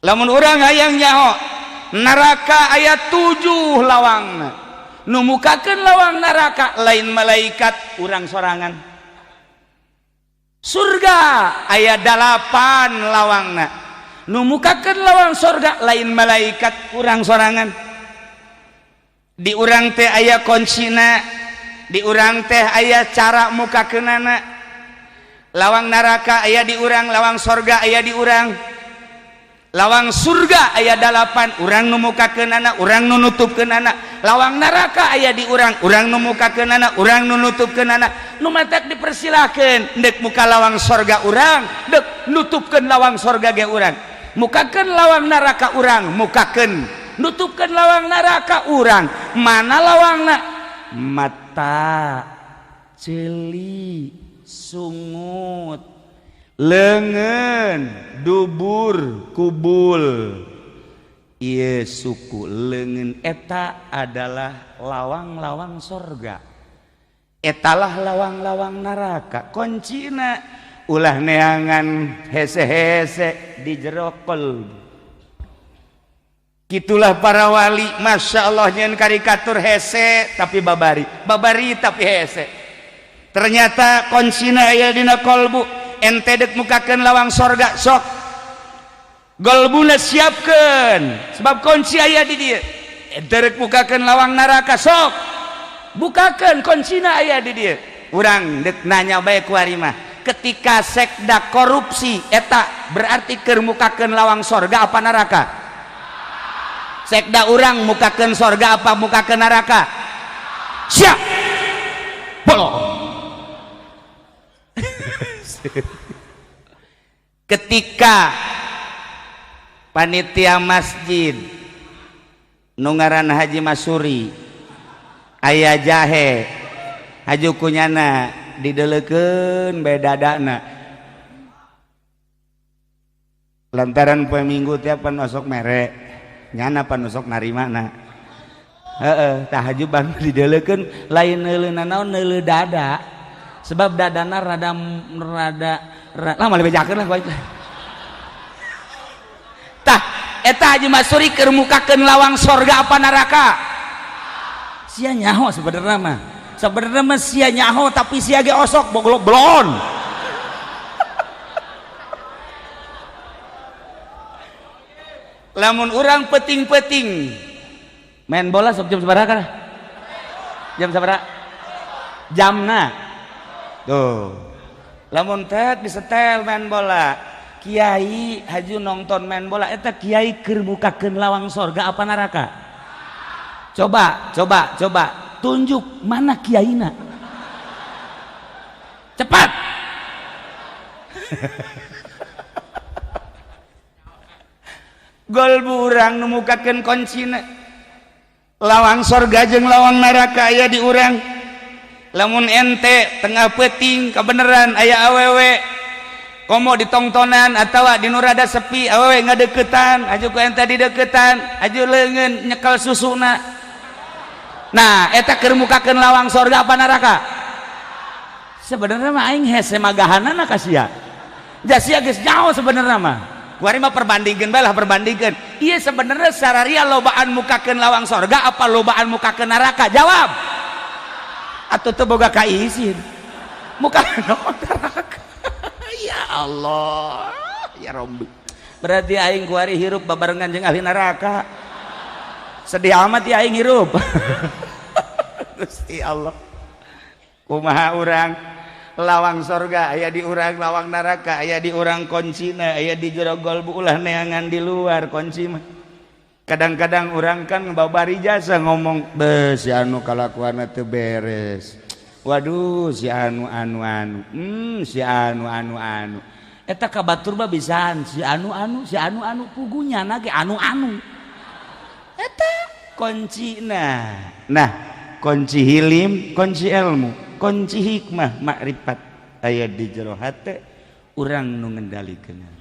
Lamun urang hayang nyaho neraka aya 7 lawangna. Nu mukakeun lawang neraka lain malaikat, urang sorangan. Surga aya 8 lawangna. Nu mukakeun lawang surga lain malaikat, urang sorangan. Di urang teh aya kuncina, di urang teh aya cara mukakeunana. Lawang neraka aya di urang, lawang sorga aya di urang. Lawang surga aya 8, urang nu mukakeunana, urang nu nutupkeunana. Lawang neraka aya di urang, urang nu mukakeunana, urang nu nutupkeunana. Nu matak dipersilakeun deuk muka lawang sorga urang, deuk nutupkeun lawang sorga ge urang. Mukakeun lawang neraka urang, mukakeun nutupkeun lawang neraka urang. Mana lawangna? Mata, ceuli, sungut, leungeun, dubur, kubul. Ieu suku leungeun eta adalah lawang-lawang sorga, etalah lawang-lawang neraka. Kuncina ulah neangan hese-hese di jero qalbu. Gitulah para wali, masya Allah, nyen karikatur hese tapi babari, babari tapi hese. Ternyata kuncina aya dina qalbu. Ente dek mukakeun lawang sorga, sok golbuna siapkeun sebab kunci aya di dieu. Ente rek mukakeun lawang neraka, sok bukakeun, kuncina aya di dieu. Urang dek nanya bae ku ari mah, ketika sekda korupsi eta berarti keur mukakeun lawang sorga apa neraka? Sekda urang mukakeun sorga apa mukakeun neraka? Siap bolong. Ketika panitia masjid nu ngaran Haji Masuri aya jahe haju kunyana dideleukeun bae dadana, lantaran poe Minggu tiap pan osok mere nyana pan osok narimana. Heeh, tah haju bang dideleukeun lain neuleuna naon, neuleu dada, sebab dadana rada rada lah malah bejakeun lah baik. Tah eta Haji Masuri keur mukakeun lawang sorga apa neraka? Sia nyaho sebenarnya mah, sebenarnya mah sia nyaho tapi sia ge osok boglok blon. Lamun urang peting-peting main bola sok jam sabaraha? Jam sabaraha? Jamna tuh lamun tet disetel main bola, kiai haju nonton main bola, eta kiai keur mukakeun lawang sorga apa neraka? Coba coba coba tunjuk mana kiaina, cepat. Gol urang nu mukakeun kuncina lawang sorga jeung lawang neraka aya di urang. Lamun ente tengah peting kebenaran aya awewe komo ditongtonan atawa di nu rada sepi awewe ngadeukeutan aju ku ente dideukeutan aju leungeun nyekel susuna. Nah eta keur mukakeun lawang sorga apa neraka? Sebenarnya mah aing hese magahanana ka sia, ja sia geus jauh sebenarnya mah. Kuari mah perbandingkeun bae lah, perbandingkeun. Ieu sebenarnya sararia lobaan mukakeun lawang sorga apa lobaan mukakeun neraka? Jawab. Atau teu boga kaisin muka neraka. Ya Allah ya Rabbi, berarti aing kuari hirup babarengan jeung ahli neraka. Sedih amat ya aing hirup. Gusti Allah, kumaha urang lawang sorga aya di urang, lawang neraka aya di urang, kuncina aya di jero golbu, ulah neangan di luar kunci mah. Kadang-kadang orang kan babari jasa ngomong be si anu kalakuanna teu beres, waduh si anu anu anu, si anu anu anu, eta ka batur mah bisaan si anu anu si anu anu, pugunya na ge anu anu eta kuncina. Nah kunci hilim, kunci ilmu, kunci hikmah makrifat aya di jero hate urang nu ngendalikeun.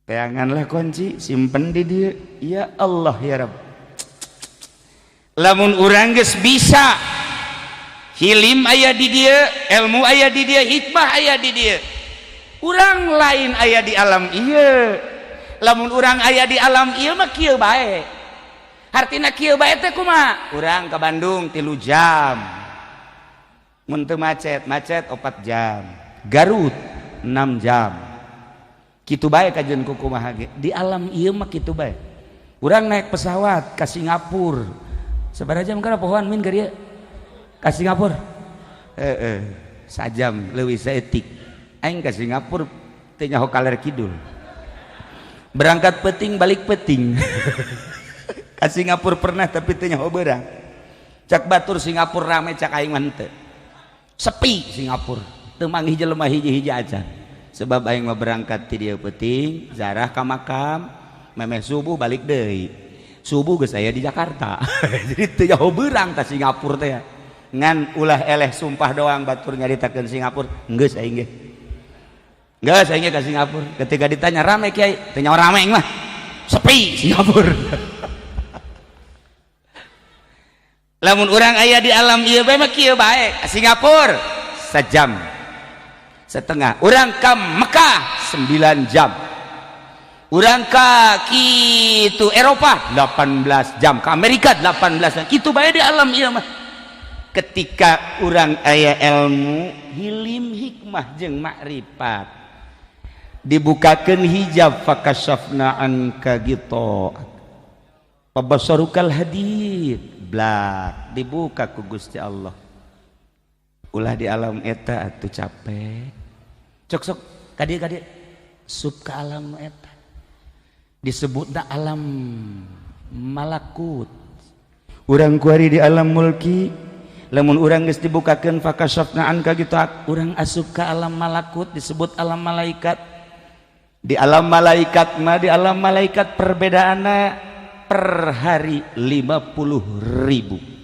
Teanganlah kunci, simpen di dia. Ya Allah ya Rabb. Lamun urang geus bisa hilim aya di dia, ilmu aya di dia, hikmah aya di dia, urang lain aya di alam ieu. Lamun urang aya di alam ieu mah kieu bae. Hartina kieu bae teh kumaha? Urang ke Bandung 3 jam. Mun teu macet, macet 4 jam. Garut 6 jam. Kitu bae kajian ku kumaha ge. Di alam ieu mah kitu bae. Urang naik pesawat ke Singapura. Sabaraha jam kana pohoan min ka dieu? Ka Singapura. Heeh, sajam leuwih saeutik. Aing ka Singapura teu nyaho kaler kidul. Berangkat peting balik peting. Ka Singapura pernah tapi teu nyaho beurang. Cak batur Singapura rame, cak aing mah henteu. Sepi Singapura. Teu manggih jelema hiji-hiji acan. Sebab aing mah berangkat ti dieu peuting, zarah ka makam, memeh subuh balik deui. Subuh geus aya di Jakarta. Jadi teu nyaho beurang ka Singapura teh. Ngan ulah eleh sumpah doang batur nyaritakeun Singapura, geus aing ge. Geus aing ge ka Singapura. Ketika ditanya rame kiai, teu nyaho rame aing mah. Sepi Singapura. Lamun urang aya di alam ieu bae mah kieu bae. Singapura sajam setengah, urang ka Mekah 9 jam, urang ka kitu Eropa 18 jam, ke Amerika 18 jam. Kitu bae di alam ieu mah. Ketika urang aya ilmu hilim hikmah jeung makrifat, dibukakeun hijab fakashafna anka ghita fabasarukal hadid, blak dibuka ku Gusti Allah. Ulah di alam eta atuh capek. Cok sok kadieu sup ka alam eta. Disebutna alam malakut. Urang kuari di alam mulki, lamun urang geus dibukakeun fakashafna anka ghita, urang asup ka alam malakut disebut alam malaikat. Di alam malaikat mah, di alam malaikat perbedaanna per hari 50.000.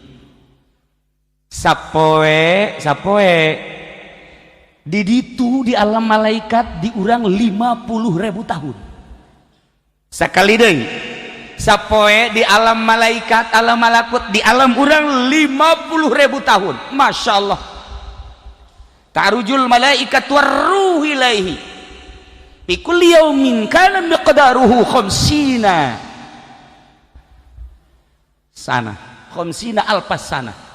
Sapoe sapoe di ditu di alam malaikat diurang 50.000 tahun. Sakali deui sapoe di alam malaikat, alam malakut, di alam urang 50.000 tahun. Masya Allah. Ta'rujul malaikat warruh ilaihi fi kulli yaumin kana miqdaruhu khamsina sana, khamsina alfas sana.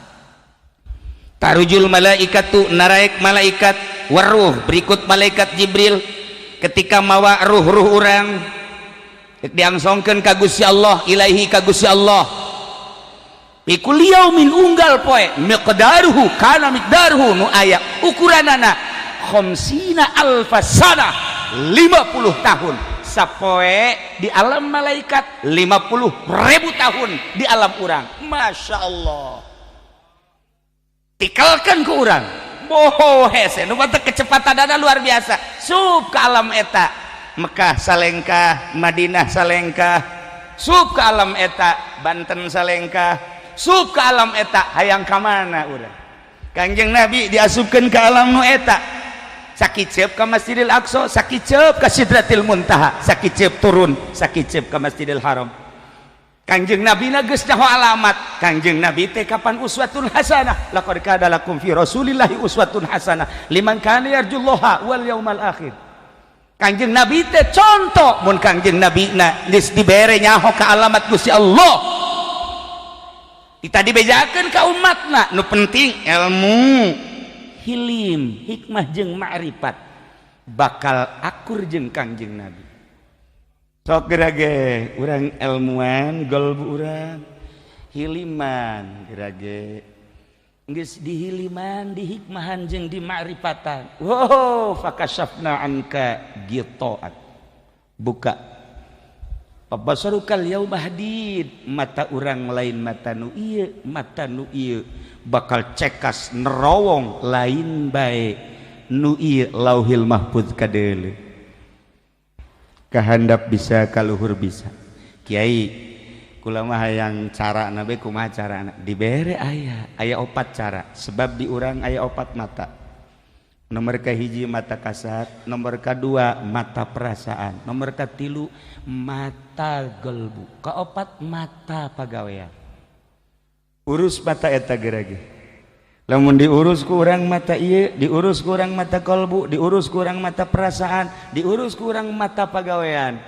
Tarujul malaikatu, naraek malaikat, waruh berikut malaikat Jibril ketika mawa ruh-ruh urang diangsongkeun ka Gusti Allah, ilaihi ka Gusti Allah. Fi kulli yaumin unggal poe miqdaruhu kana miqdaruhu nu aya ukuranana khamsina alfas sana, 50 tahun. Sapoe di alam malaikat 50.000 tahun di alam urang. Masya Allah. Tikalkan ke urang. Boho hese nu batek kecepatanana luar biasa. Sup ke alam eta. Mekah salengkah, Madinah salengkah. Sup ke alam eta, Banten salengkah. Sup ke alam eta, hayang ka mana urang? Kangjeng Nabi diasupkeun ke alam nu eta. Sakiceup ka Masjidil Aqsa, sakiceup ka Sidratil Muntaha, sakiceup turun, sakiceup ka Masjidil Haram. Kangjeng Nabi na geus nyaho alamat. Kangjeng Nabi teh kapan uswatun hasanah? Laqad kana lakum fi Rasulillahi uswatun hasanah liman kana yarjullaha wal yaumal akhir. Kangjeng Nabi teh contoh, mun Kangjeng Nabi na geus dibere nyaho ka alamat Gusti Allah. Kita dibejakeun ka umatna, nu penting ilmu, hilim, hikmah jeung ma'rifat bakal akur jeung Kangjeng Nabi. Sok gerage urang ilmuan golbu urang hiliman gerage geus dihiliman dihikmahan jeung dimakrifatan. Wow, fakashafna anka ghita'ak, buka pabasarukal yauma hadid, mata urang lain mata nu ieu, mata nu ieu bakal cekas nerowong lain bae nu ieu lauhil mahfuz kadeuleu. Kahandap bisa, kaluhur bisa. Kiai kula mah hayang cara nabe kumaha carana? Dibere aya aya 4 cara. Sebab di urang aya 4 mata. Nomor kahiji mata kasat, nomor kedua mata perasaan, nomor katilu mata gelbu, keopat mata pagawean. Urus mata eta gerage. Lamun diurus ku urang mata ieu, diurus ku urang mata kolbu, diurus ku urang mata perasaan, diurus ku urang mata pagawean.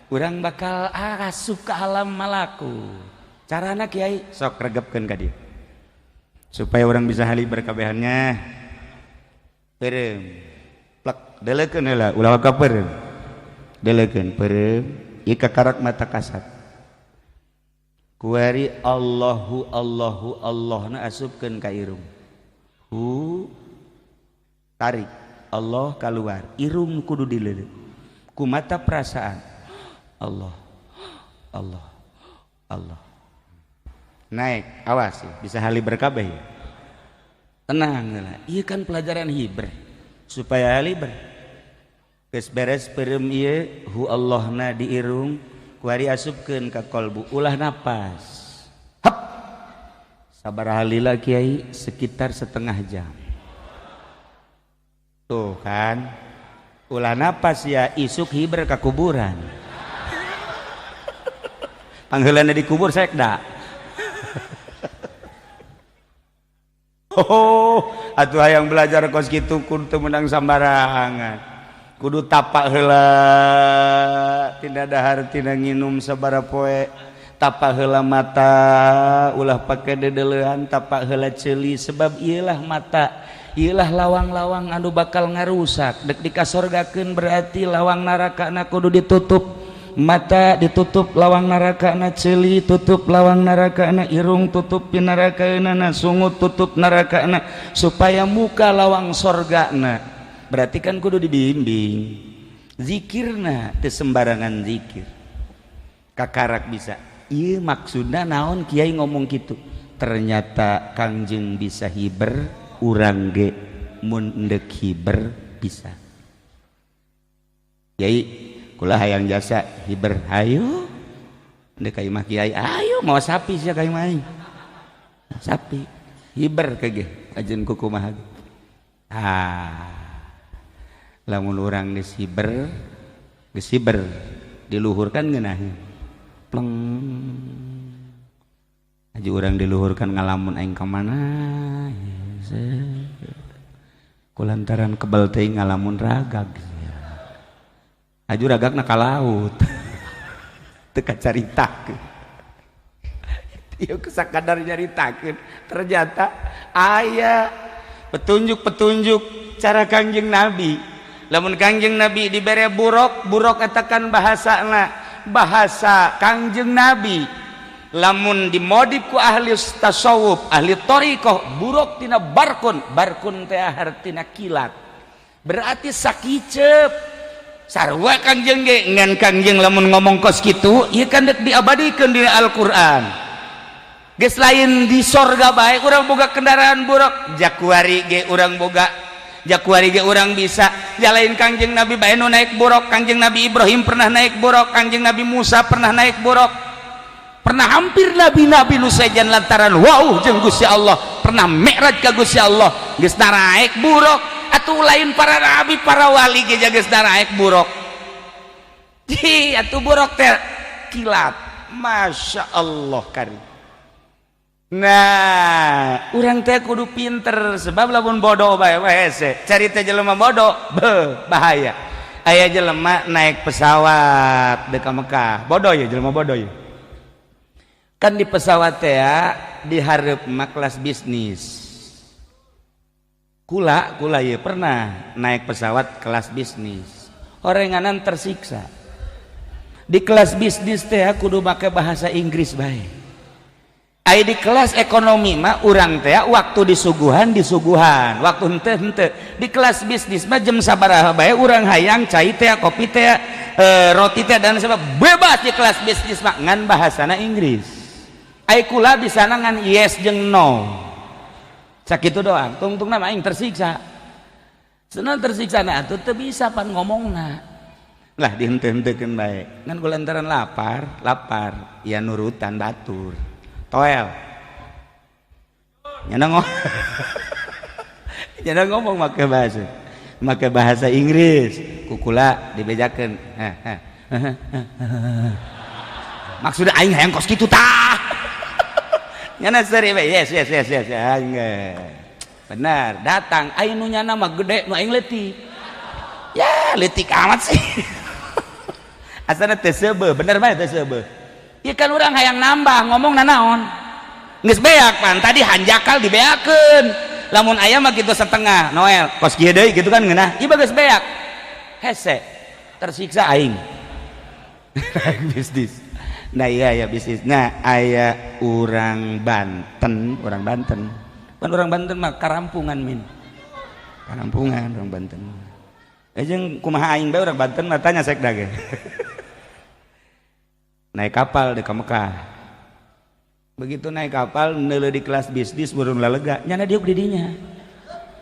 Urang bakal asup ke alam malakut. Carana, Kiai, sok regepkeun ka dieu supaya orang bisa haliber kabehannya. Peureum plek, deleukeun heula, ulah waka peureum, deleukeun peureum ieu kakarak mata kasat. Kuari Allahu Allahu Allah na asupkeun ka irung, hu, tarik Allah keluar. Irung kudu dileuleut ku mata perasaan. Allah Allah Allah naik. Awas ya, bisa haliber kabeh ya. Tenang lah, iya kan pelajaran hiber supaya haliber. Geus beres peureum ieu hu Allahna di irung, kuari asupkeun ka kolbu, ulah napas. Hap, sabaraha lila, Kiai? Sekitar setengah jam. Tuh kan, ulah napas ya, isuk hiber ka kuburan. Pangheulana dikubur sekda. Oh, atuh hayang belajar kos kitu kudu teu meunang sambarangan. Kudu tapak heula, tina dahar tina nginum sabaraha poe. Tapak heula mata, ulah pake dedeleuan, tapak heula ceuli, sebab ieulah mata, ieulah lawang-lawang anu bakal ngarusak. Dek dikasorgakeun berarti lawang narakana kudu ditutup. Mata ditutup lawang narakana, ceuli tutup lawang narakana, irung tutup pinarakana, sungut tutup narakana, supaya muka lawang sorgana. Berarti kan kudu dibimbing. Zikirna teu sembarangan zikir, kakarak bisa. Ieu maksudna naon Kiai ngomong kitu? Ternyata Kangjeng bisa hiber, urang ge mun endek hiber bisa. Kiai, kula hayang jasa hiber, hayu ndek ka imah Kiai, ayo mau sapi sia ka imah aing. Sapi hiber ke ge ajeun kukumaha. Ah, lamun urang geus hiber, geus hiber diluhurkan ngeunaheun pleng. Aja urang diluhurkan ngalamun, aing ka mana? Kulantaran kebal teuing ngalamun ragag. Aju ragagna ka laut, teu kacaritakeun. Ieu sakadar nyaritakeun, ternyata aya petunjuk-petunjuk cara Kangjeng Nabi. Lamun Kangjeng Nabi dibere buruk, buruk eta kan bahasana bahasa Kangjeng Nabi. Lamun dimodif ku ahli tasawuf, ahli thariqah, buruk tina barkun. Barkun teh hartina kilat, berarti sakicep sarua Kangjeng ge. Ngan Kangjeng lamun ngomong kos kitu, ieu kan dek diabadikeun di Al-Qur'an. Geus lain di sorga bae urang boga kendaraan buruk, jakuari ge urang boga, jakuari ge urang bisa. Jalain Kangjeng Nabi bae nu naik buruk. Kangjeng Nabi Ibrahim pernah naik buruk, Kangjeng Nabi Musa pernah naik buruk, pernah hampir nabi-nabi nu sejen lantaran wow jeung Gusti Allah pernah mi'raj ka Gusti Allah geus naik buruk. Atuh lain para nabi, para wali ge geus naik buruk. Ji, atuh buruk teh kilat. Masya Allah kari. Nah, urang teh kudu pinter, sebab lamun bodoh bae hese. Carita jelema bodoh, be, bahaya. Aya jelema naik pesawat dek ka Mekah. Bodoh ya, jelema bodoh ya. Kan di pesawat teh di hareup mah kelas bisnis. Kula, kula ya pernah naik pesawat kelas bisnis. Orenganan tersiksa. Di kelas bisnis teh kudu make bahasa Inggris bae. Ai di kelas ekonomi mah urang teh waktu disuguhan disuguhan, waktu henteu henteu. Di kelas bisnis mah jam sabaraha bae urang hayang cai teh, kopi teh, roti teh, dan sebab bebas di kelas bisnis mah, ngan bahasana Inggris. Ai kula bisa ngan yes jeung no. Sakitu doang. Tungtungna mah aing tersiksa. Senang tersiksa na atuh teu bisa pan ngomongna. Lah, dihenteu-henteukeun bae. Ngan kulantaran lapar, lapar, ya nurutan batur. Toel. Nyana ngomong. Nyana ngomong make bahasa Inggris. Kukula dibejakeun. Maksudnya aing hayang kos kitu tah. Nyana seri we, yes, aing benar datang. Aing nu nyana mah gede, nu aing leutik. Ya, leutik amat sih. Asana teu seubeuh, bener bae teu seubeuh. Ieu kan urang hayang nambah ngomong nanaon. Geus beak pan tadi hanjakal dibeakeun. Lamun aya mah kitu setengah, Noel, kos kieu deui kitu kan ngeunah. Ieu geus beak. Hese, tersiksa aing. Bisnis. Nah iya ya bisnis. Nah aya urang Banten, urang Banten. Pan urang Banten mah karampungan min. Karampungan urang Banten. Jeung kumaha aing bae urang Banten mah tanya sekda ge. Naik kapal di Mekah. Begitu naik kapal neuleuh di kelas bisnis burung lalega, nyana diuk di dinya.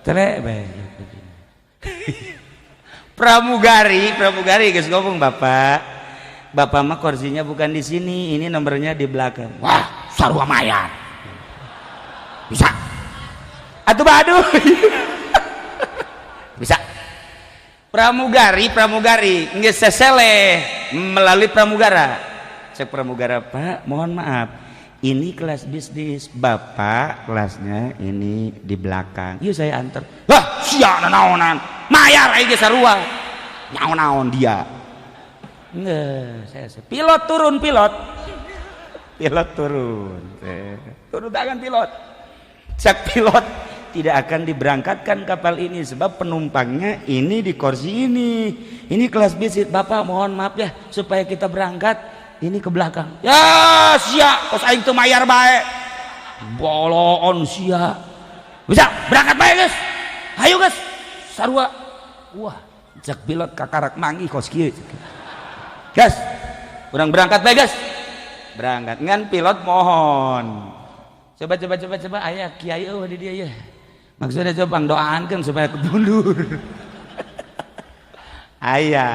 Tele bae. Pramugari, pramugari geus ngomong, "Bapak, bapak mah kursinya bukan di sini, ini nomornya di belakang." Wah, sarua mayar. Bisa. Atuh baduh. Bisa. Pramugari, pramugari geus seseleh melalui pramugara. Cek pramugara, "Pak, mohon maaf. Ini kelas bisnis, Bapak kelasnya ini di belakang. Yuk saya antar." Wah, sia naonan. Mayar aing ge sarua. Naon-naon dia. Nggak, saya pilot turun, pilot. Pilot turun. Turun tangan pilot. Cek pilot, tidak akan diberangkatkan kapal ini sebab penumpangnya ini di kursi ini. Ini kelas bisnis. Bapak mohon maaf ya, supaya kita berangkat ini ke belakang. Ya, sia, kos aing teu mayar bae. Boloon sia. Bisa berangkat bae, guys. Ayo, guys. Sarua. Wah, cek pilot kakarak manggih kos kieu. Gas. Urang berangkat bae, guys. Berangkat. Ngan pilot mohon. Coba coba coba coba aya kiai eueuh di dieu ya. Maksudnya coba pangdoaankeun supaya mundur. Aya,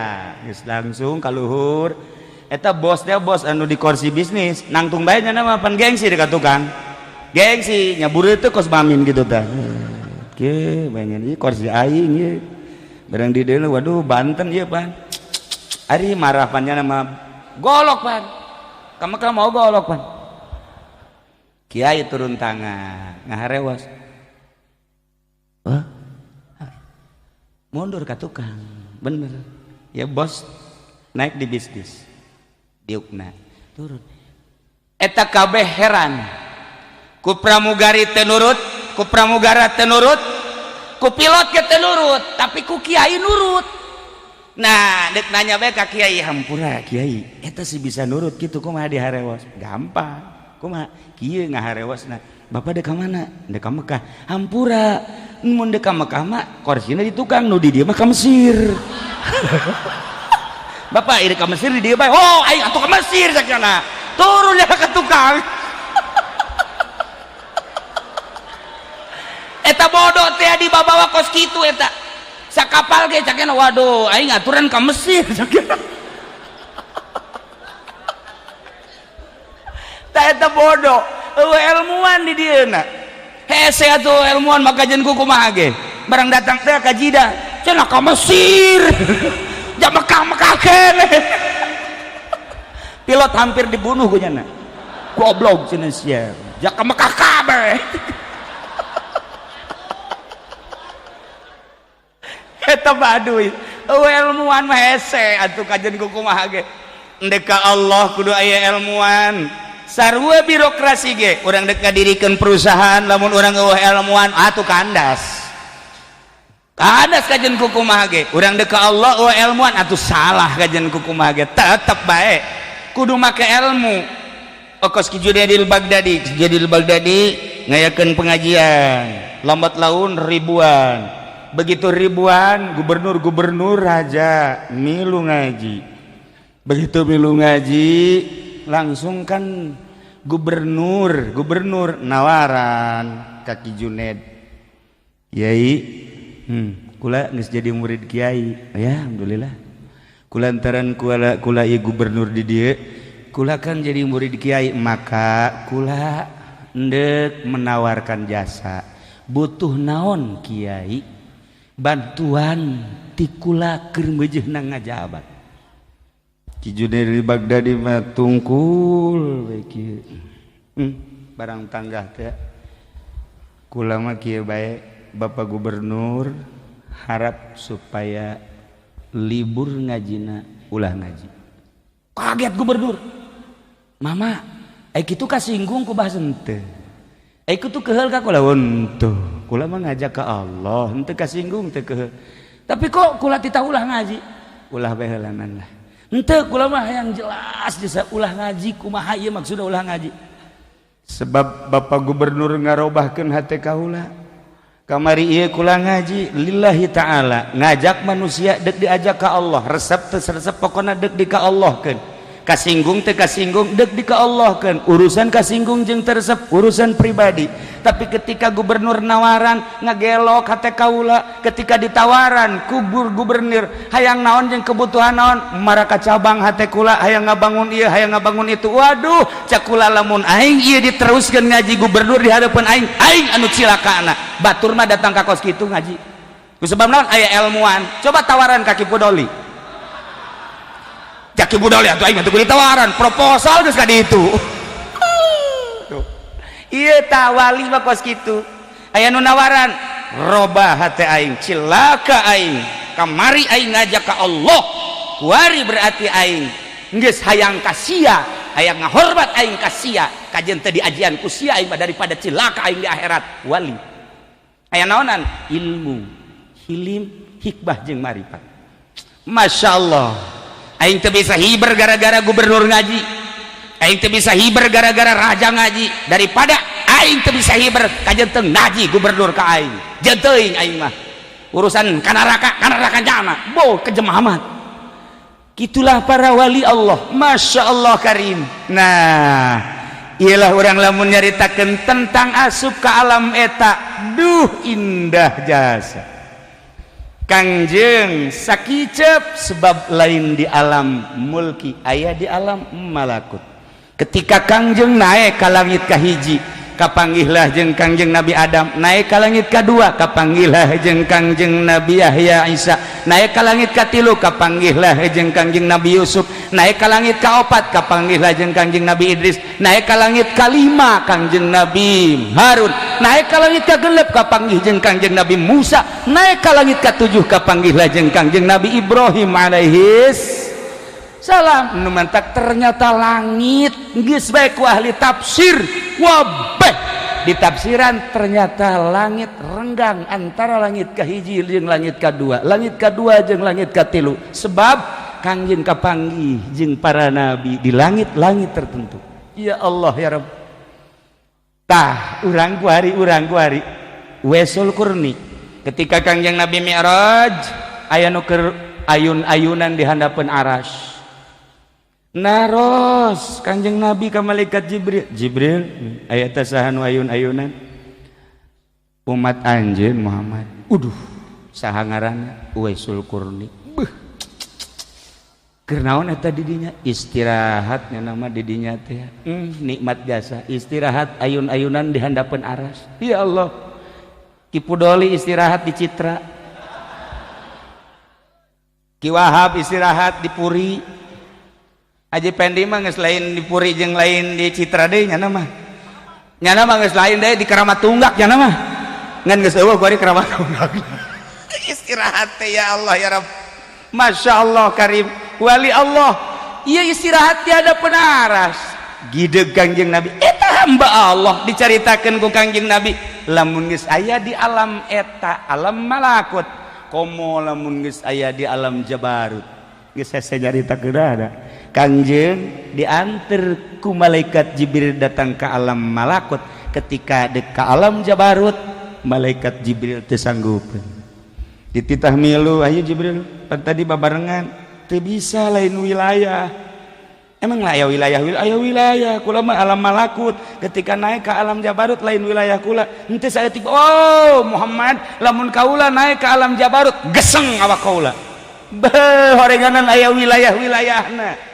geus langsung ka luhur. Eta bosnya bos anu di kursi bisnis, nangtung bae nya mah pan gengsi dekat tukang. Gengsi nyabur itu kos mamin gitu tah. Oke, bayangin ieu kursi aing ieu. Barang di dieu waduh Banten ieu pan. Ari marah pan nya mah golok pan. Kamu kan mau golok pan. Kiai turun tangan, ngaharewas. Wah, mundur ke tukang, bener. Ya bos naik di bisnis, diukna turun. Eta kabeh heran. Ku pramugari teu nurut, ku pramugara teu nurut, ku pilot ge teu nurut, tapi ku kiai nurut. Nah, dek nanya bae ka kiai, hampura kiai, eta sih bisa nurut gitu kumaha diharewas? Gampang. Kumaha? Kieu ngaharewasna. Bapak dek ka mana? Dek ka Mekah. Hampura. Mun dek ka Mekah mah korsina di tukang, nu di dieu mah ka Mesir. Bapak ieu ka Mesir di dieu bae. Oh, aing atuh ka Mesir sakjana. Turun ya ka tukang. Eta bodoh teh dibawa kos kitu eta. Sakapal ge cakena waduh aing aturan ka Mesir cakena. Tah eta bodoh, eueuh ilmuwan di dieuna. Hese atuh ilmuwan maka jeung kumaha ge. Barang datang teh ka Jidah, cenah ka Mesir. Ja Mekah-Mekah keneh. Pilot hampir dibunuh ku nyana. Goblok cenah sia. Ja ka Mekah kabeh. Eta baduy, eueuh ilmuwan mah hese atuh kajen ku kumaha ge. Endek ka Allah kudu aya ilmuwan. Sarua birokrasi ge, urang dek ngadirikeun perusahaan lamun urang eueuh ilmuwan atuh kandas. Kandas kajen ku kumaha ge. Urang dek ka Allah eueuh ilmuwan atuh salah kajen ku kumaha ge. Tetep bae kudu make ilmu. Okos Ki Junaidil Baghdadi, Ki Junaidil Baghdadi ngayakeun pengajian, lambat laun ribuan. Begitu ribuan gubernur-gubernur raja milu ngaji. Begitu milu ngaji langsung kan gubernur gubernur nawaran ka Ki Junaid, Kiai, kula geus jadi murid kiai ya, alhamdulillah. Kulantaran kula kula ieu gubernur di dieu, kula kan jadi murid kiai, maka kula endek menawarkan jasa. Butuh naon kiai, bantuan ti kula keur meujeuhna ngajabat. Ki Junaid Baghdadi mah tungkul we kieu. Barang tanggah teh kula mah kieu bae, Bapak Gubernur harap supaya libur ngajina ulah ngaji. Kaget gubernur. Mama, eh kitu kasinggung ku bahasa henteu? Eh kitu keheul ka kula henteu? Kula mah ngajak ke Allah, henteu kasinggung, teu keheul. Tapi kok kula titah ulah ngaji? Ulah bae heulanan lah. Henteu, kula mah yang jelas jasa ulah ngaji. Kumaha ieu maksudna ulah ngaji? Sebab Bapak Gubernur ngarobahkeun hate kaula. Kamari ieu kula ngaji lillahi ta'ala, ngajak manusia dek diajak ka Allah, resep teu resep, pokona dek di ka Allah keun. Kasinggung teu kasinggung, dek di ka Allah keun. Urusan kasinggung jeung teu resep urusan pribadi. Tapi ketika gubernur nawaran, ngagelok hate kaula. Ketika ditawaran kubur gubernur hayang naon jeung kebutuhan naon, maraka cabang hate kula, hayang ngabangun ieu, hayang ngabangun itu. Waduh, cak kula, lamun aing ieu diteruskeun ngaji gubernur di hadapan aing, aing anu cilakana. Batur mah datang ka kos kitu ngaji ku sebab naon? Aya ilmuwan. Coba tawaran ka Ki Pudoli. Cak Ki Pudoli, atuh aing mah teu ditawaran, proposal geus ka ditu. Tuh. Ieu tah wali mah kos kitu. Aya nu nawaran, robah hate aing, cilaka aing. Kamari aing ngajak ka Allah, kuari berarti aing geus hayang ka sia, hayang ngahormat aing ka sia, kajeun teu diajian ku sia aing mah daripada cilaka aing di akhirat. Wali aya naonan? Ilmu, hilim, hikmah jeung marifat. Masya Allah, aing teu bisa hiber gara-gara gubernur ngaji, aing teu bisa hiber gara-gara raja ngaji. Daripada aing teu bisa hiber kajeun teu ngaji gubernur ka aing, jeung teuing aing mah urusan ka neraka, ka neraka jana bo kejem amat. Itulah para wali Allah. Masya Allah karim. Nah, ialah orang lamun nyaritakeun tentang asup ke alam eta, duh, indah jasa. Kangjeng sakicep, sebab lain di alam mulki, aya di alam malakut. Ketika Kangjeng naik ke langit kahiji, kapanggihlah jeung Kangjeng Nabi Adam. Naik ke langit kedua, kapanggihlah jeung Kangjeng Nabi Yahya Isa. Naik ke langit katilu, kapanggihlah jeung Kangjeng Nabi Yusuf. Naik ke langit kaopat, kapanggihlah jeung Kangjeng Nabi Idris. Naik ke langit kalima, Kangjeng Nabi Harun. Naik ke langit kagenep, kapanggih jeung Kangjeng Nabi Musa. Naik ke langit katujuh, kapanggihlah jeung Kangjeng Nabi Ibrahim alaihis salam. Nu mantak ternyata langit geus bae ku ahli tafsir wabeh ditafsiran, ternyata langit renggang antara langit kahiji jeung langit kadua, langit kadua jeung langit katilu, sebab Kangjeng kapanggih jeung para nabi di langit-langit tertentu. Ya Allah ya Rabb. Tah, urang kuari, urang kuari Uwaisul Qurni, ketika Kangjeng Nabi Mi'raj, aya nu keur ayun-ayunan di handapeun aras. Naros Kanjeng Nabi ka malaikat Jibril, "Jibril, aya teh saha nu ayun-ayunan?" "Umat anjeun, Muhammad." "Uduh, saha ngaranna?" "Uwaisul Qurni." Beuh, keur naon eta di dinya? Istirahatnya nama di dinya teh. Nikmat jasa istirahat ayun-ayunan di handapeun aras. Ya Allah. Ki Pudoli istirahat di Citra, Ki Wahab istirahat di Puri, Haji Pendi mah geus lain di Puri jeung lain di Citra deui. Nyana mah, nyana mah geus lain deui, di Keramat Tunggak nyana mah. Ngan geus eueuh kuari Keramat Tunggak. Istirahat teh, ya Allah ya Rabb. Masya Allah karim. Wali Allah iya istirahat tiada penaras. Gideg Kangjeng Nabi, eta hamba Allah. Dicaritakeun ku Kangjeng Nabi, lamun geus aya di alam eta, alam malakut, komo lamun geus aya di alam jabarut. Geus hese nyaritakeun ada. Kangjeng diantar ku malaikat Jibril datang ke alam malakut. Ketika dek ke alam jabarut, malaikat Jibril teu sanggupeun. Dititah milu, "Ayo Jibril, pan tadi babarengan." "Teu bisa, lain wilayah." "Emang lah aya wilayah?" "Wilayah, wilayah kula mah alam malakut. Ketika naik ke alam jabarut, lain wilayah kula." Henteu saya tiba. "Oh Muhammad, lamun kaula naik ke alam jabarut, geseng awak kaula." Beuh, horenganan aya wilayah-wilayahna.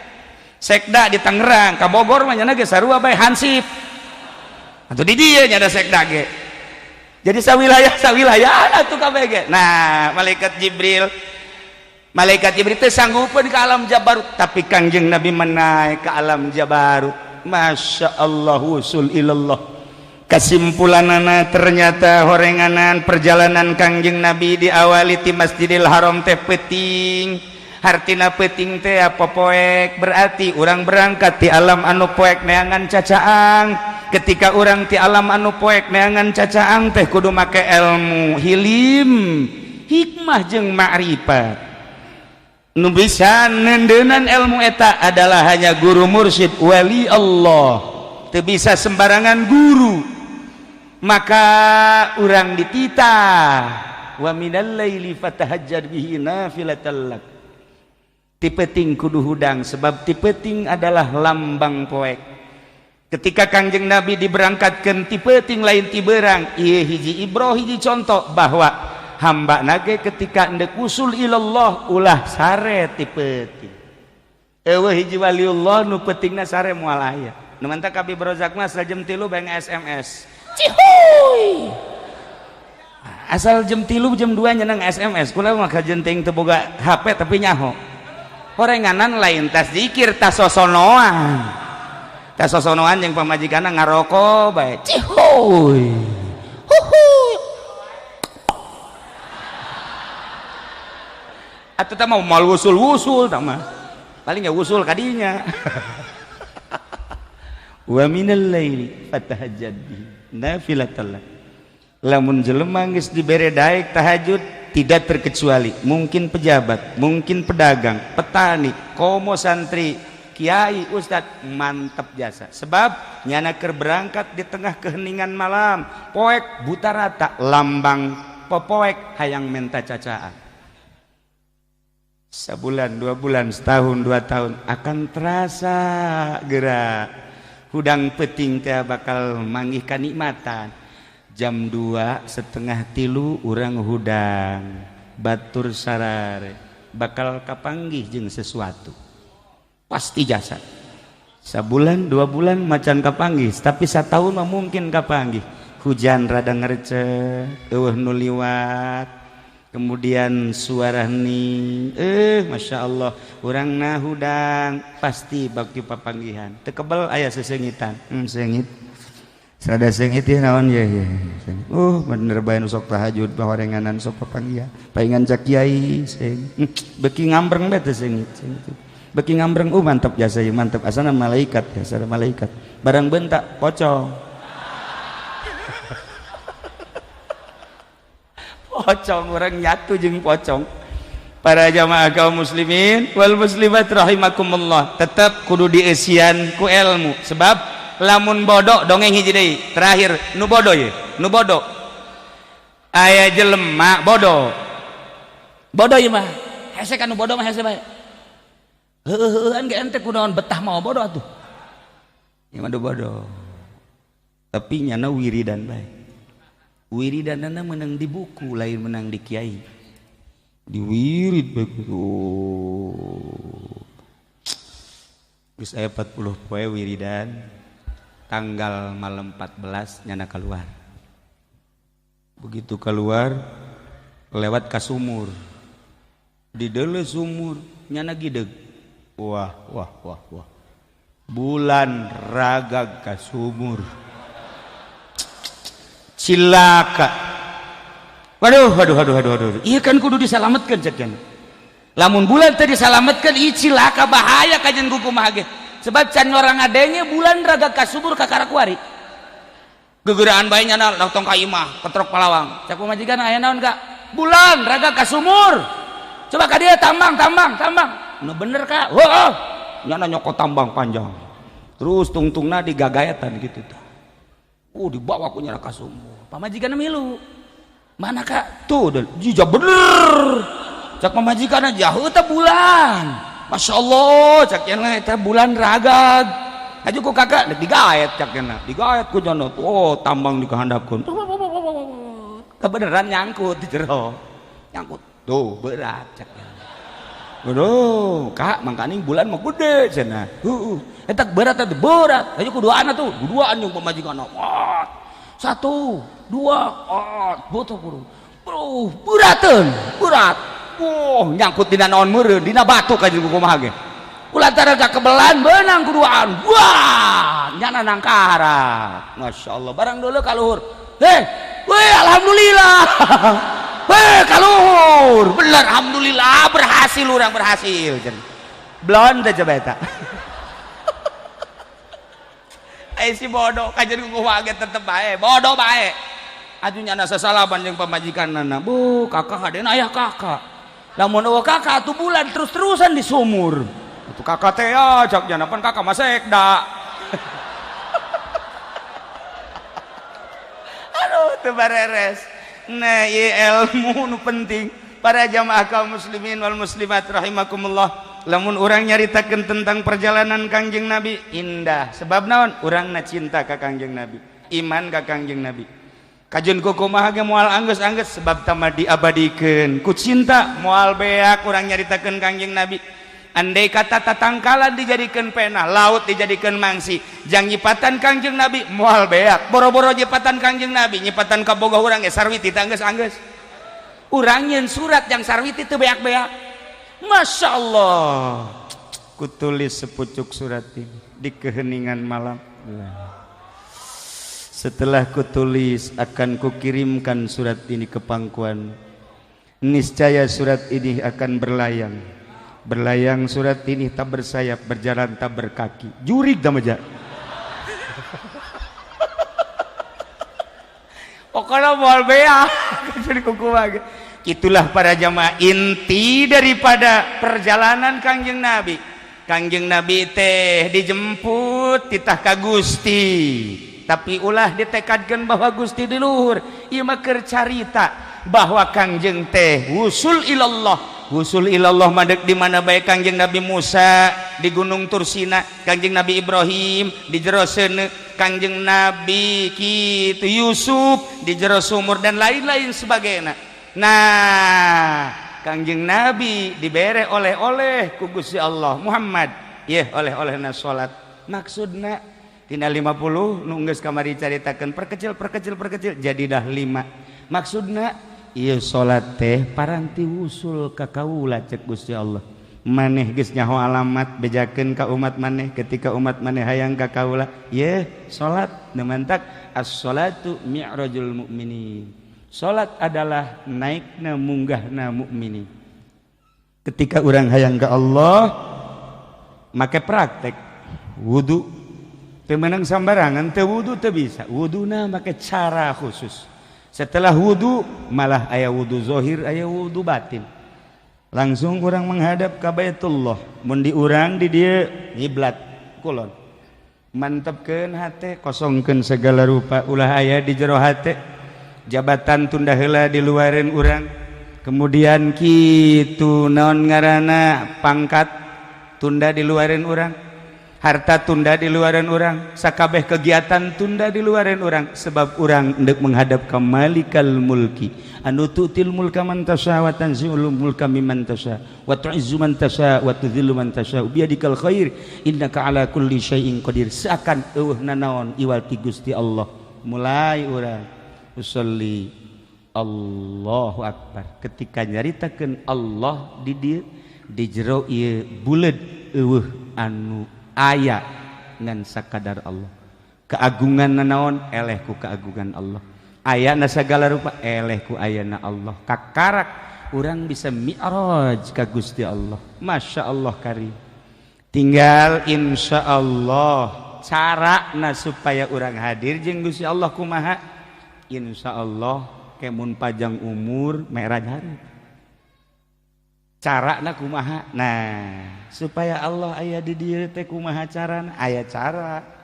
Sekda di Tangerang ka Bogor mah nya ge sarua bae, hansip atuh di dieu nya ada sekda ge. Jadi sawilayah sawilayah atuh kabeh ge. Nah, malaikat Jibril teh sanggupeun ke alam jabarut, tapi Kangjeng Nabi menaik ke alam jabarut. Masya Allah, wusul ilallah. Kesimpulanana, ternyata horenganan perjalanan Kangjeng Nabi diawali ti Masjidil Haram teh peuting. Hartina peuting teh popoek, berarti urang berangkat di alam anu poek neangan cacaang. Ketika urang ti alam anu poek neangan cacaang teh kudu make ilmu hilim, hikmah jeung ma'rifat. Nu bisa nendenan ilmu eta adalah hanya guru mursyid wali Allah, teu bisa sembarangan guru. Maka urang dititah wa minal laili fatahajjad bihi nafilatan lak. Ti peuting kudu hudang, sebab ti peuting adalah lambang poek. Ketika Kangjeng Nabi diberangkatkan ti peuting lain ti beurang, ieu hiji ibroh, hiji contoh bahwa hamba nage ketika endek usul ilallah ulah sare ti peuting. Eueuh hiji waliullah nu peutingna sare moal aya. Nu mantak Abi Rozak mah asal jam 3 bae SMS. Cihuy. Asal jam 3 jam 2 nyeneng SMS. Kula mah kajen teuing teu boga HP tapi nyaho. Horenganan lain tas zikir, tas sosonoan. Tas sosonoan jeung pamajikanna ngaroko bae. Cihuy. Huhuy. Atuh tah mau mal wusul-wusul tah mah. Paling ya wusul kadinya. Wa minal laili fatahajjad bihi nafilatan lak. Lamun jelema geus dibere daek tahajud tidak terkecuali mungkin pejabat, mungkin pedagang, petani, komo santri, kiai, ustad, mantap jasa. Sebab nyana keur berangkat di tengah keheningan malam, poek buta rata, lambang popoek hayang menta cacaan. Sebulan, 2 bulan, setahun, 2 tahun akan terasa gerak. Hudang peuting teh bakal manggih kanikmatan. Jam 2 setengah tilu urang hudang batur sarare bakal kapanggih jeung sesuatu pasti jasa. Sabulan 2 bulan macan kapanggih, tapi satahun mah mungkin kapanggih. Hujan rada ngercek, eueuh nu liwat, kemudian suara hening, masya Allah urang na hudang pasti baki papanggihan. Teu kebel aya sesengitan, sengit. Sada sengit ya naon ya ya. Bener bae nu sok tahajud bahorenganan sok papanggihan. Paingan cak kiai seng. Beki ngambreng bae teh sengit. Beki ngambreng, mantap jasa ieu, mantap asana malaikat ya, asana malaikat. Barang bentak pocong. Pocong orang nyatu jeung pocong. Para jamaah kaum muslimin wal muslimat rahimakumullah, tetap kudu dieusian ku ilmu. Sebab lamun bodoh dongeng hiji deui terakhir nu bodoh ye, nu bodoh aya jelema bodoh bodoh ieu mah hese kan nu bodoh mah hese bae heueuh-heueuhan ge ente kunaon betah mau bodoh atuh ieu mah bodoh tapi nyana wiridan bae. Wiridanana menang di buku lain menang di kiai, diwirid bae kudu. Geus aya 40 poe wiridan, tanggal malam 14 nyana keluar. Begitu keluar lewat ka sumur, di deuleu sumur nyana gideg, wah wah wah wah, bulan ragag ka sumur, cilaka. Waduh waduh waduh waduh waduh, iya kan kudu disalametkeun cek cenah. Lamun bulan teh disalametkeun ieu cilaka bahaya kajen kumaha ge. Sebab can orang adanya bulan raga kasubur ka karakuari. Gegeraan bae nyana tong ka imah ketrok palawang. Cak pamajikan aya naon Kak? Bulan raga kasumur. Coba ka dieu tambang tambang tambang. Nu bener Kak. Heuh. Nyana nyokot tambang panjang. Terus tungtungna digagaetan kitu tah. Dibawa ku nyana kasumur. Pamajikan milu. Mana Kak? Tuh jija bener. Cak pamajikan jauh teh bulan. Masya Allah, cak cenah eta bulan ragag. Aju ku kakak dek digaet cak cenah. Digaet ku cenah. Oh, tambang dikahandapkeun. Kebeneran nyangkut di jero. Nyangkut. Tuh, berat cak cenah. Waduh, Kak, mangkaning bulan mah gede cenah. Heueuh. Eta berat eta berat. Aju ku duaan atuh, duaan jeung pamajikan. Wah. 1 2 butuh kudu. Bro, berateun, berat. Oh, nyangkut dina naon meureun, dina batu ka jeung kumaha ge. Kulantaran kakebelan beunang kuduaan. Wah, nyana nangkarat. Masya Allah, barang dulu ka luhur. Heh, weh alhamdulillah. Weh, kaluhur bener, alhamdulillah berhasil, urang berhasil. Blon teh coba eta. Eh, si bodoh kajian ku wae tetep bae bodoh bae. Atuh nyana sasalaban jeung pamajikanna, bu kakak hadena ayah kakak, lamun eueuh kakak atuh bulan terus-terusan di sumur. Atuh kakak teh ya cak jana pan kakak mah sekda. Aduh, teu bareres. Nah, ieu ilmu nu penting para jamaah kaum muslimin wal muslimat rahimakumullah. Lamun urang nyaritakeun tentang perjalanan Kangjeng Nabi indah, sebab naon? Urangna cinta ka Kangjeng Nabi, iman ka Kangjeng Nabi. Kajeun kumaha ge moal anggeus-anggeus sebab tama diabadikeun ku cinta, moal beak urang nyaritakeun Kangjeng Nabi. Andai kata tatangkalan dijadikeun pena, laut dijadikeun mangsi, jang nyipatan Kangjeng Nabi moal beak. Boro-boro nyipatan Kangjeng Nabi, nyipatan kabogoh urang ge sarwiti teh anggeus-anggeus. Urang nyeun surat jang sarwiti teu beak-beak. Masya Allah, kutulis sepucuk surat ini di keheningan malam. Setelah kutulis akan kukirimkan surat ini ke pangkuan. Niscaya surat ini akan berlayang. Berlayang surat ini tak bersayap, berjalan tak berkaki. Jurig dah maja. Pokoknya moal beak. Jadi kuku. Itulah para jamaah inti daripada perjalanan Kangjeng Nabi. Kangjeng Nabi teh dijemput titah ka Gusti, tapi ulah ditekadkeun bahwa Gusti di luhur. Ieu mah keur carita bahwa Kangjeng teh wusul ilallah. Wusul ilallah madeg di mana bae. Kangjeng Nabi Musa di Gunung Tursina, Kangjeng Nabi Ibrahim di jero seuneu, Kangjeng Nabi kitu Yusuf di jero sumur dan lain-lain sebagainya. Nah, Kangjeng Nabi dibere oleh-oleh ku Gusti Allah Muhammad. Yeh, oleh-olehna salat. Maksudna tina 50 nu geus kamari caritakeun perkecil perkecil perkecil jadi dah 5. Maksudna ieu salat teh paranti wusul ka kaula cek Gusti Allah. Maneh geus nyaho alamat bejakeun ka umat maneh ketika umat maneh hayang ka kaula. Yeh, salat nu mantak as-salatu mi'rajul mukminin. Salat adalah naikna munggahna mukminin. Ketika orang hayang ke Allah make praktek wudu, teu meunang sambarangan, teu wudu teu bisa. Wuduna make cara khusus. Setelah wudu malah aya wudu zahir, aya wudu batin. Langsung orang menghadap ka Baitullah. Mun di urang di dieu ngiblat kulon. Mantepkeun hate, kosongkeun segala rupa, ulah aya di jero hate. Jabatan tunda heula di luareun urang, kemudian kitu naon ngaranna pangkat tunda di luareun urang, harta tunda di luareun urang, sakabeh kegiatan tunda di luareun urang, sebab urang endek menghadap ka Malikal Mulki anu tu'til mulka man tasya wa tanzi'ul mulka mimman tasya wa tu'izzu man tasya wa tudzillu man tasya biyadikal khair innaka ala kulli syai'in qadir. Seakan eueuh nanaon iwal ti Gusti Allah. Mulai urang usolli Allahu Akbar. Ketika nyaritakeun Allah di dieu di jero ieu buleud eueuh anu aya ngan sakadar Allah. Keagungan nanaon eleh ku keagungan Allah. Ayana sagala rupa eleh ku ayana Allah. Kakarak urang bisa mi'raj ka Gusti Allah. Masya Allah karim. Tinggal insya Allah carana supaya urang hadir jeung Gusti Allah kumaha. Insya Allah kemun panjang umur mi'raj hari. Carana kumaha? Nah, supaya Allah aya di dieu teh kumaha carana? Aya cara.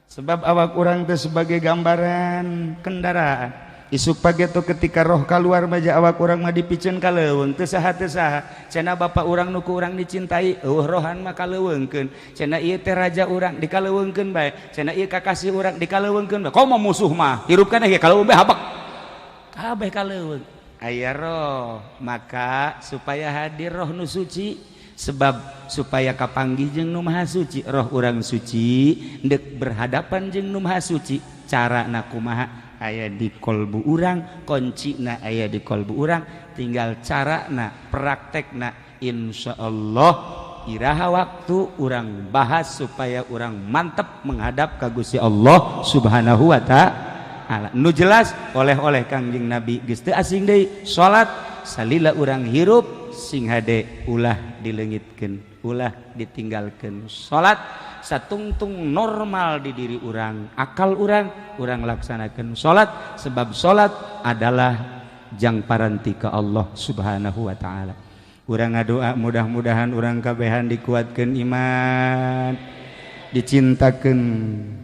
Sebab awak urang teh sebagai gambaran kendaraan. Isuk pageto ketika roh keluar maja awak urang mah dipiceun ka leuweung teu saha teu saha. Cenah bapak urang nu ku urang dicintai, eueuh rohan mah kaleuweungkeun. Cenah ieu teh raja urang dikaleuweungkeun bae. Cenah ieu kakasih urang dikaleuweungkeun bae. Komo musuh mah hirup kana ge kaleuweung bae habek. Kabeh kaleuweung. Aya roh, maka supaya hadir roh nu suci, sebab supaya kapanggih jeung nu maha suci, roh urang suci ndek berhadapan jeung nu maha suci, carana kumaha? Aya di kolbu urang, kuncina aya di kolbu urang, tinggal carana praktekna. Insya Allah iraha waktu urang bahas supaya urang mantep menghadap ka Gusti Allah Subhanahu wa ta'ala. Ta'ala. Nu jelas oleh-oleh Kangjeng Nabi geus teu asing deui salat salila urang hirup, sing hade ulah dileungitkeun, ulah ditinggalkeun. Salat satungtung normal di diri urang, akal urang, urang laksanakeun salat, sebab salat adalah jang paranti ka Allah Subhanahu wa Ta'ala. Urang ngadoa mudah-mudahan urang kabehan dikuatkeun iman, dicintakeun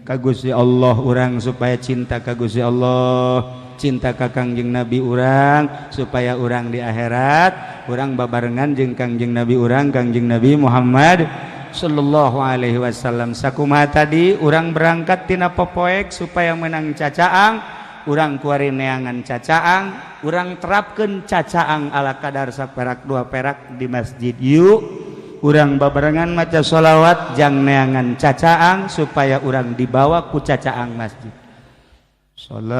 ka Gusti Allah, urang supaya cinta ka Gusti Allah, cinta ka Kangjeng Nabi urang, supaya urang di akhirat urang babarengan jeung Kangjeng Nabi urang, Kangjeng Nabi Muhammad sallallahu alaihi wasallam. Sakumaha tadi urang berangkat tina popoek supaya menang cacaang, urang kuari neangan cacaang, urang terapkeun cacaang ala kadar saperak dua perak di masjid. Yuk urang babarengan maca sholawat jang neangan cacaang supaya urang dibawa ku cacaang masjid. Salatullah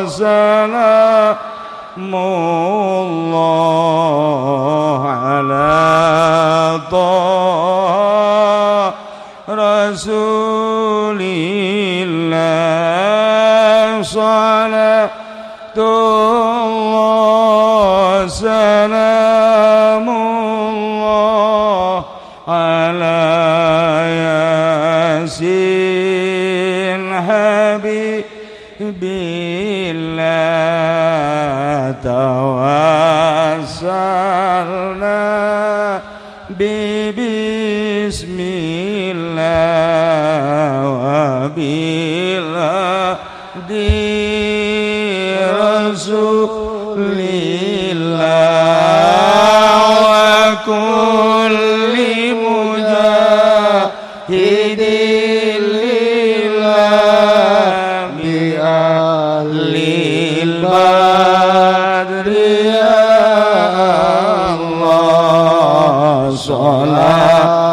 salamullah ala Taha Rasulillah, salatullah salamullah ala Yasin Habibillah, tawassalna bismillah wa bilhadi Rasulillah wa kulli mujahidin lillah bi ahlil badri ya Allah, salatullah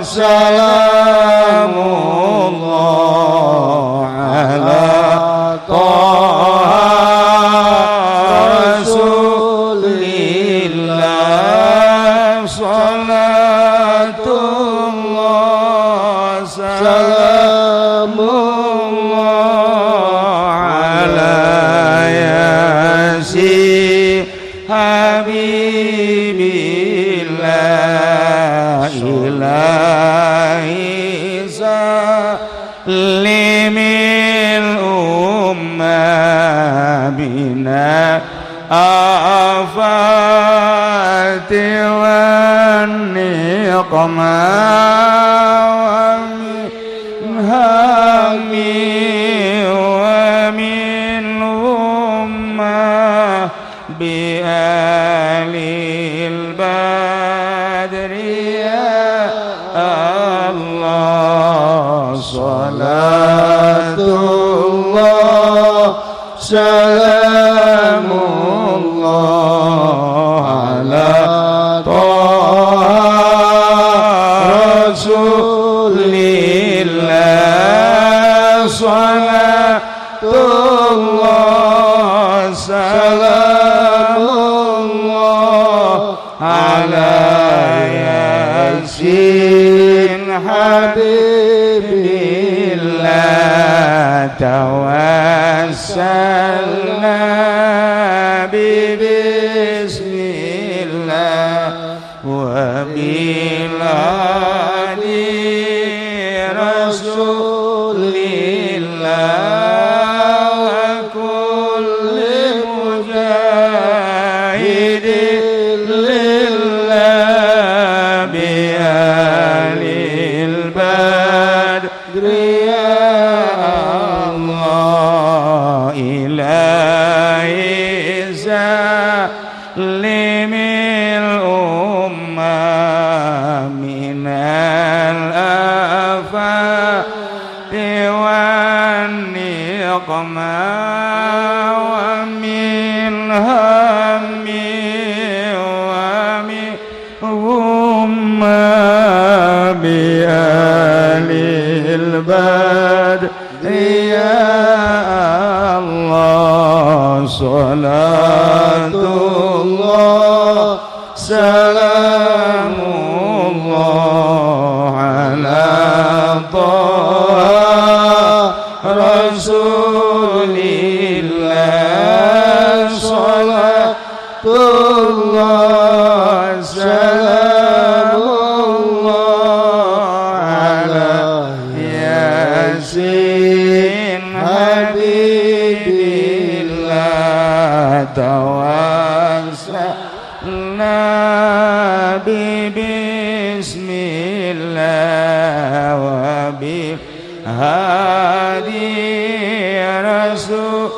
salamullah ala Taha Rasulillah, salatullah salamullah ala Yasin Habibillah, ilahi salimil ummah bina afati wan niqma wa min hammi wa min ummah bi alil badri ya Allah, salatullah salamullah ala Taha Rasulillah, salatullah salamullah ala Yasin Habibillah, tawassalna bismillah wa biladi Rasulillah wa kulli mujahidin lillah bi ahlil badri ya Allah, ilahi salimil ummah minal afati wan niqma wa min hammi wa min umma bi ahlil badri ya Allah, salatullah salamullah Nabi bismillah wa bil hadi rasulillah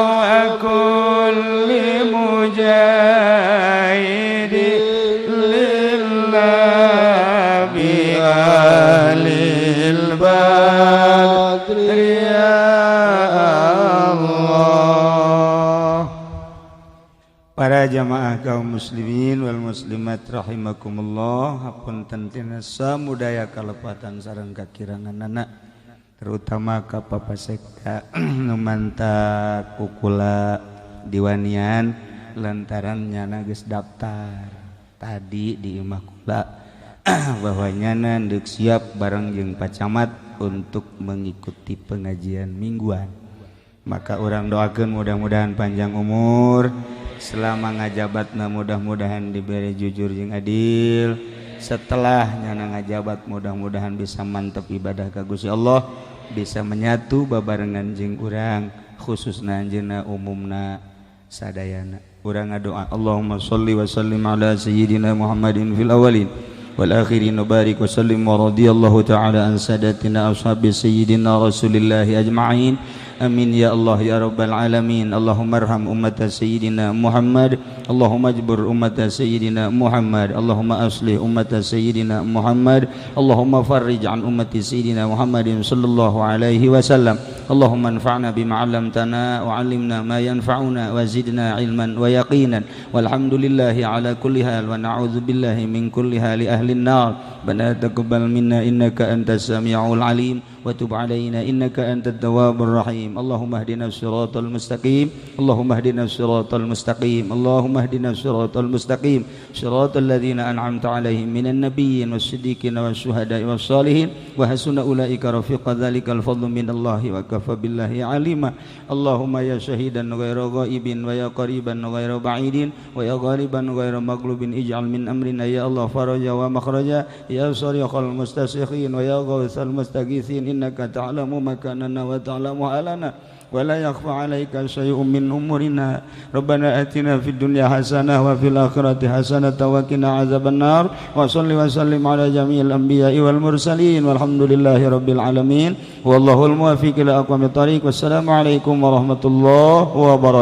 wa kulli mujahidi lillah bi alil badri ya Allah. Para jamaah kaum muslimin wal muslimat rahimakumullah, hapunten tina samudaya kalepatan sareng kakiranganana, terutama ka Papa Sekda nu mantak kukula diwanian lantaran nyana geus daftar tadi di imah kula bahwa nyana deuk siap bareng jeung Pak Camat untuk mengikuti pengajian mingguan. Maka urang doakeun mudah-mudahan panjang umur, selama ngajabatna mudah-mudahan diberi jujur jeung adil, setelah nyana ngajabat mudah-mudahan bisa mantep ibadah ka Gusti Allah, bisa menyatu babarengan jeung urang khususna anjeunna umumna sadayana. Urang ngadoa Allahumma sholli wa sallim ala sayyidina Muhammadin fil awwalin wal akhirin wa barik wa sallim wa radiyallahu ta'ala an sadatina ashabi sayyidina Rasulillahi ajma'in. Amin ya Allah ya rabbal alamin. Allahumma arham ummata sayyidina Muhammad, Allahumma ajbur ummata sayyidina Muhammad, Allahumma aslih ummata sayyidina Muhammad, Allahumma farrij an ummati sayyidina Muhammadin sallallahu alaihi wasallam. Allahumma anfa'na bima 'allamtana wa 'allimna ma yanfa'una wa zidna ilman wa yaqinan. Walhamdulillahi ala kulli hal wa na'udzu billahi min kulli hali ahli an-nar. Rabbana taqabbal minna innaka antas samiul alim wa tub alaina innaka antat tawwabur rahim. Allahumma ihdina siratal mustaqim, Allahumma ihdina siratal mustaqim, Allahumma ihdina siratal mustaqim, siratal ladzina an'amta alaihim minan nabiyyin was-siddiqin wasyuhada'i was-salihin wa hasuna ulaika rafiqa. Dzalikal fadlu minallahi wa kafa billahi alima. Allahumma ya syahidan ghaira ghaibin wa ya qariban ghaira ba'idin wa ya ghaliban ghaira maghlubin, ij'al min amrina ya Allah faraja wa makhraja, ya sariqal mustasikhin wa ya ghawthal mustaghithin, innaka ta'lamu makanana wa ta'lamu halana wa la yakhfa 'alaika syai'un min umurina. Rabbana atina fid dunya hasanah wa fil akhirati hasanah wa qina adzabannar. Wa shalli wa sallim ala jami'il anbiya'i wal mursalin walhamdulillahi rabbil alamin. Wallahul muwaffiq ila aqwamit thariq. Wassalamu alaikum warahmatullahi wabarakatuh.